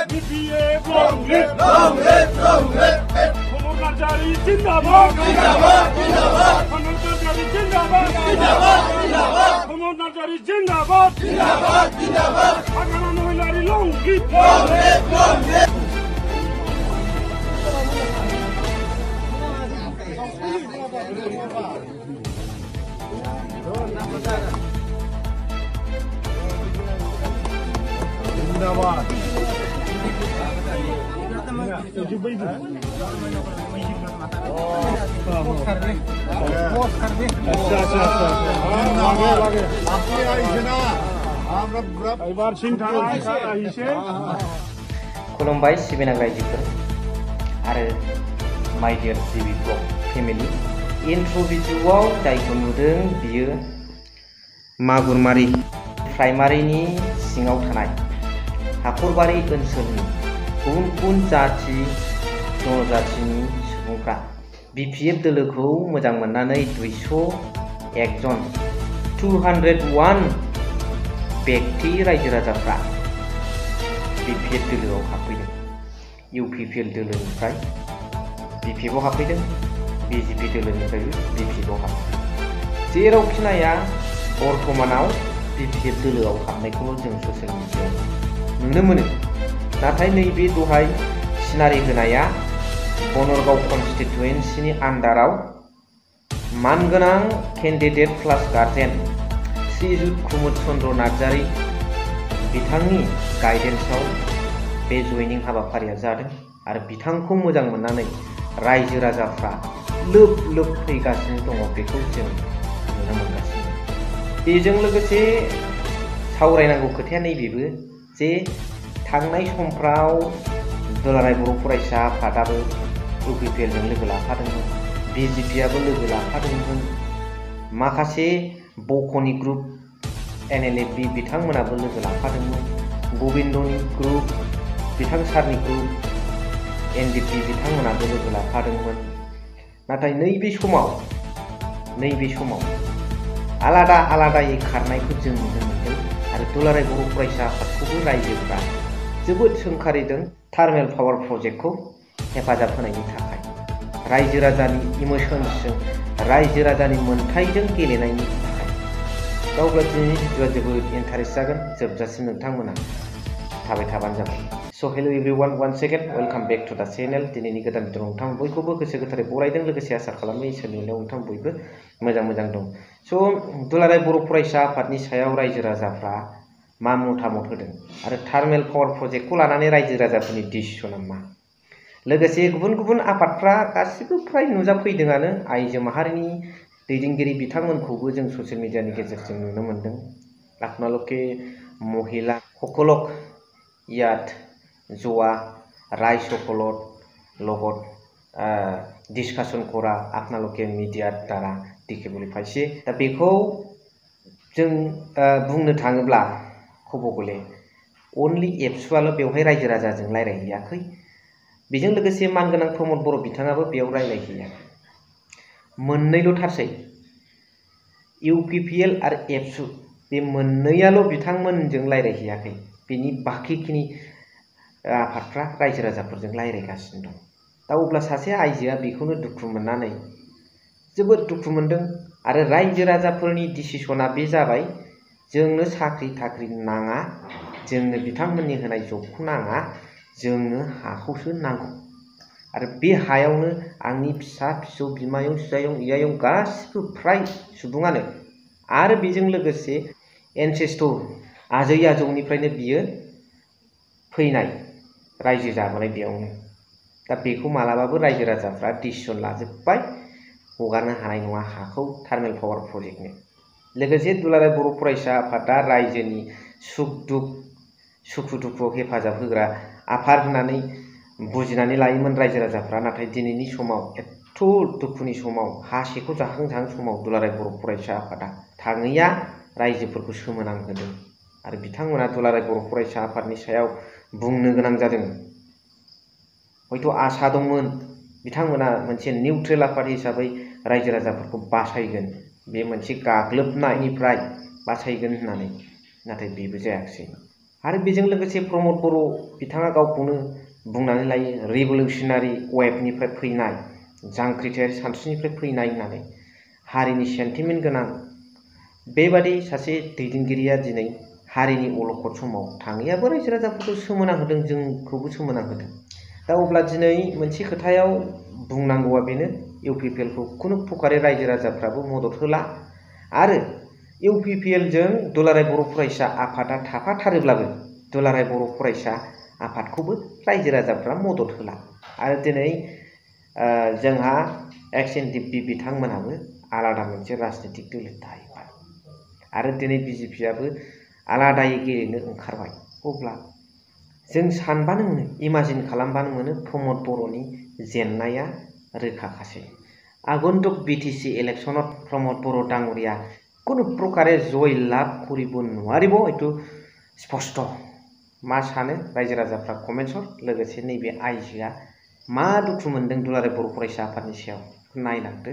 BPF long live, long live, long live. Kumur Narjari Jindabad, Jindabad, Jindabad. Kumur Narjari Jindabad, Jindabad, Jindabad. Kumur Narjari Jindabad, Jindabad, Jindabad. Agana Noilari long live, long live, long live. Zindabad. खुलुमबाय सिबिनां रायजोफोर आरो माय dear जिबि blog family इन्ट्र भिडिअआव जायखौ नुदों बियो मागुरमारि प्राइमारिनि सिङाव थानाय हाखरबारि ओनसोलनि गुबुन गुबुन जाथि जनजातिनि सुबुंफ्रा बिपिएफ दोलोखौ मोजां मोननानै 201 जन 201 व्यक्ति रायजो राजाफ्रा बिपिएफ दोलोआव हाबफैदों। UPPL दोलोनिफ्राय बिपिएफआव हाबफैदों, BJP दोलोनिफ्रायबो बिपिएफआव हाबफैदों। जेरावखि नाया बर्तमानाव बिपिएफ दोलोआव हाबनायखौ जों ससियेल मिडियायाव नुनो मोनो। नाथाय नैबे दहाय सिनारि होनाया बनरगाव कन्स्टिटुएन्सिनि आन्डाराव मानगोनां केन्डिडेट प्लास गार्जेन श्रीजुत कुमुद चन्द्र नार्जारी बिथांनि गाइडेन्सआव बे जयनिं हाबाफारिया जादों आरो बिथांखौ मोजां मोननानै रायजो राजाफ्रा लोब लोब फैगासिनो दङ बेखौ जों नुनो मोनगासिनो। बेजों लोगोसे सावरायनांगौ खोथाया नैबेबो जे थांनाय समफ्राव दुलाराय बर' फरायसा आफादाबो इउपिपिएलजों लोगो लाफादोंमोन, बिजेपिआबो लोगो लाफादोंमोन, माखासे बक'नि ग्रुप एनएलएफबि बिथांमोनाबो लोगो लाफादोंमोन, गबिन्दनि ग्रुप बिथां सारनि ग्रुप एनडिपि बिथांमोनाबो लोगो लाफादोंमोन। नाथाय नैबे समाव आलादा आलादायै खारनायखौ जों नुनो मोनदों आरो दुलाराय बर' फरायसा आफादखौबो रायजोफ्रा जोबोद सोंखारिदों थार्मेल पावार प्रजेक्टखौ हेफाजाब होनायनि थाखाय। रायजो राजानि इमोसन्सजों रायजो राजानि मोन्थाइजों गेलेनायनि थाखाय। अब्ला दिनैनि भिडिअआ जोबोद इन्टारेस्ट जागोन, जोबजासिम नोंथांमोना थाबाय थाबानो जाबाय। So' hello' everyone, one second welcome back to the channel. दिनैनि गोदान भिडिअ नोंथां बयखौबो गोसो गोथारै बरायदों, लोगोसे आसा खालामो इसोरनि अननायाव नोंथां बयबो मोजां दं। स' दुलाराय बर' फरायसा आफादनि सायाव रायजो राजाफ्रा मा मतामत होदों आरो थार्मेल पावार प्रजेक्टखौ लानानै रायजो राजाफोरनि डिसिसना मा। लोगोसे गुबुन गुबुन आफादफ्रा गासिबो फ्राय नुजाफैदोंआनो। आइजो माहारिनि दैदेनगिरि बिथांमोनखौबो जों ससियेल मिडियानि गेजेरजों नुनो मोनदों। आपनालोके महिला सकलक यात जोआ राय सकलत লগত डिसकाशन करा आपनालोके मिडिया द्वारा देखेबोले पाइसे। दा बेखौ जों बुंनो थाङोब्ला खबगले अनलि एबसुआल' बेवहाय रायजो राजाजों रायज्लायहैयाखै, बेजों लोगोसे मानगोनां प्रमद बर' बिथाङाबो बेयाव रायज्लायहैयाखै। मोननैल' थारसै, इउपिपिएल आरो एबसु बे मोननैयाल' बिथांमोनजों रायज्लायहैयाखै। बेनि बाखिखिनि आफादफ्रा रायजो राजाफोरजों रायज्लायगासिनो दं। दा अब्ला सासे आइजोआ बेखौनो दुखु मोननानै जोबोद दुखु मोनदों आरो रायजो राजाफोरनि डिसिसना बे जाबाय, जोंनो साख्रि थाख्रि नाङा, जोंनो बिथांमोननि होनाय जबखौ नाङा, जोंनो हाखौसो नांगौ आरो बे हायावनो आंनि फिसा फिसौ बिमायं फिसायं इयायं गासिबो फ्राय सुबुङानो आरो बेजों लोगोसे एनसेस्टर आजै आजौनिफ्रायनो बियो फैनाय रायजो जाबोनाय बेयावनो। दा बेखौ मालाबाबो रायजो राजाफ्रा डिसिसन लाजोब्बाय, हगारनो हानाय नङा हाखौ थार्मेल पावार प्रजेक्टनो। लोगोसे दुलाराय बर' फरायसा आफादा रायजोनि सुखु दुखुआव हेफाजाब होग्रा आफाद होननानै बुजिनानै लायोमोन रायजो राजाफ्रा। नाथाय दिनैनि समाव एथ' दुखुनि समाव हा सेखौ जाहां समाव दुलाराय बर' फरायसा आफादा थाङैया रायजोफोरखौ सोमोनांहोदों आरो बिथांमोना दुलाराय बर' फरायसा आफादनि सायाव बुंनो गोनां जादों। हयथ' आसा दंमोन बिथांमोना मोनसे निउट्रेल आफाद हिसाबै रायजो राजाफोरखौ बासायगोन, बे मोनसे गाग्लोबनायनिफ्राय बासायगोन होननानै, नाथाय बेबो जायाखिसै। आरो बेजों लोगोसे प्रमद बर' बिथाङा गावखौनो बुंनानै लायो रिभलिउसनारि वेबनिफ्राय फैनाय जांख्रिथायारि सानस्रिनिफ्राय फैनाय होननानै हारिनि सेन्टिमेन्ट गोनां बेबादि सासे दैदेनगिरिया दिनै हारिनि अलखद समाव थाङैयाबो रायजो राजाफोरखौ सोमोनांहोदों, जोंखौबो सोमोनांहोदों। दा अब्ला दिनै मोनसे खोथायाव बुंनांगौआ बेनो इउपिपिएलखौ खुनु प्रकारे रायजो राजाफ्राबो मदद होला आरो इउपिपिएलजों दुलाराय बर' फरायसा आफादा थाफाथारोब्लाबो दुलाराय बर' फरायसा आफादखौबो रायजो राजाफ्रा मदद होला आरो दिनै जोंहा एक्स एनडिपि बिथांमोनहाबो आलादा मोनसे राजनीतिक दोलो थाहैबाय आरो दिनै बिजेपिआबो आलादायै गेलेनो ओंखारबाय। अब्ला जों सानबानो मोनो, इमाजिन खालामबानो मोनो प्रमद बर'नि जेननाया रोखाखासै। आगन्तुक बिटिसि इलेक्शनाव प्रमद बर' डांगरिया কোনো प्रकारे जय लाभ करिब নোৱাৰিব এইটো स्पष्ट। मा सानो रायजो राजाफ्रा कमेन्ट्स हर, लोगोसे नैबे आइजोआ मा दुखु मोनदों दुलाराय बर' फरायसा आफादनि सायाव नायलांदो,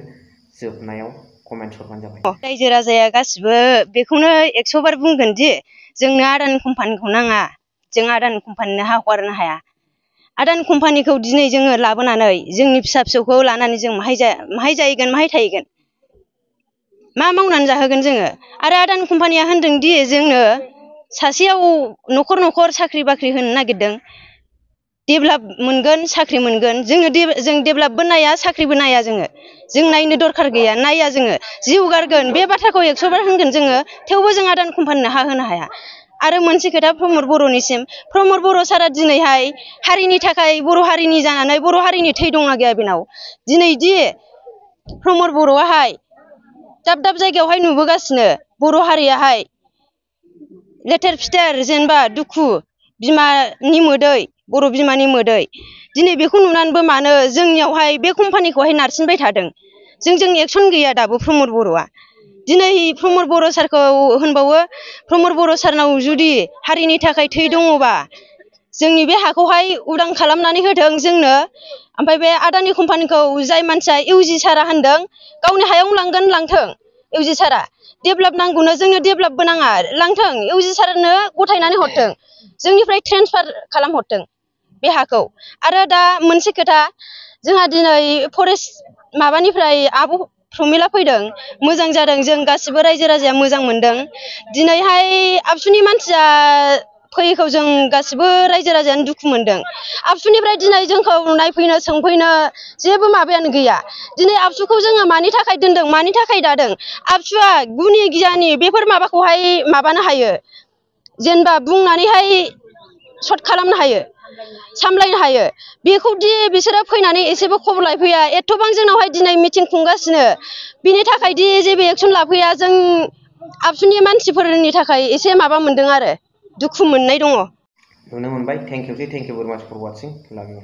जोबनायाव कमेन्ट्स हरबानो जाबाय। रायजो राजाया गासिबो बेखौनो 100 बार बुंगोन दि जोंनो आदानि कम्पानिखौ नाङा, जों आदानि कम्पानिनो हगारनो हाया। आदानि कम्पानिखौ दिनै जोङो लाबोनानै जोंनि फिसा फिसौखौ लानानै जों माहाय जाहैगोन, माहाय थाहैगोन, मा मावनानै जाहोगोन जोङो? आरो आदानि कम्पानिया होनदों दि जोंनो सासेयाव न'खर न'खर साख्रि बाख्रि होनो नागिरदों, डेभेलप मोनगोन, साख्रि मोनगोन। जों डेभेलपबो नाया, साख्रिबो नाया, जों नायनो दरखार गैया, नाया जोङो जिउ गारगोन बे बाथ्राखौ 100 बार होनगोन जोङो, थेवबो जों आदानि कम्पानिनो हा होनो हाया। आरो मोनसे खोथा प्रमद बर'निसिम, प्रमद बर' सारा दिनैहाय हारिनि थाखाय बर' हारिनि जानानै बर' हारिनि थै दंना गैया बेनाव? दिनै दि प्रमद बर'आहाय दाब दाब जायगायावहाय नुबोगासिनो बर' हारियाहाय लेथेर फिथेर, जेनेबा दुखु, बिमानि मोदै, बर' बिमानि मोदै, दिनै बेखौ नुनानैबो मानो जोंनियावहाय बे कम्पानिखौहाय नारसिनबाय थादों? जों एक्सन गैया दाबो प्रमद बर'आ। दिनै प्रमद बर' सारखौ होनबावो, प्रमद बर' सारनाव जुदि हारिनि थाखाय थै दङबा जोंनि बे हाखौहाय उदां खालामनानै होथों जोंनो। ओमफ्राय बे आदानि कम्पानिखौ जाय मानसिया इउजि सारा होनदों गावनि हायावनो लांगोन, लांथों। इउजि सारा डेभेलप नांगौनो, जोंनो डेभेलपबो नाङा, लांथों। इउजि सारनो गथायनानै हरथों, जोंनिफ्राय ट्रेन्सफार खालामहरथों बे हाखौ। आरो दा मोनसे खोथा, जोंहा दिनै फरेस्ट माबानिफ्राय आब' प्रमिला फैदों, मोजां जादों, जों गासिबो रायजो राजाया मोजां मोनदों। दिनैहाय आबसुनि मानसिया फैयैखौ जों गासिबो रायजो राजायानो दुखु मोनदों। आबसुनिफ्राय दिनै जोंखौ नायफैनो, सोंफैनो जेबो माबायानो गैया। दिनै आबसुखौ जोङो मानि थाखाय दोनदों, मानि थाखाय दादों? आबसुआ गुनि गियानि बेफोर माबाखौहाय माबानो हायो, जेनेबा बुंनानैहाय सर्ट खालामनो हायो, सामलायनो हायो। बेखौ दि बिसोरो फैनानै एसेबो खबर लाफैया, एथ'बां जोंनावहाय दिनै मिटिं खुंगासिनो, बिनि थाखाय दि जेबो एक्सन लाफैया, जों आबसुनि मानसिफोरनि थाखाय एसे माबा मोनदों आरो दुखु मोननाय दङ। नुनो मोनबाय। थेंक इउ भेरि माच फर वाचिं। लाभ इउ।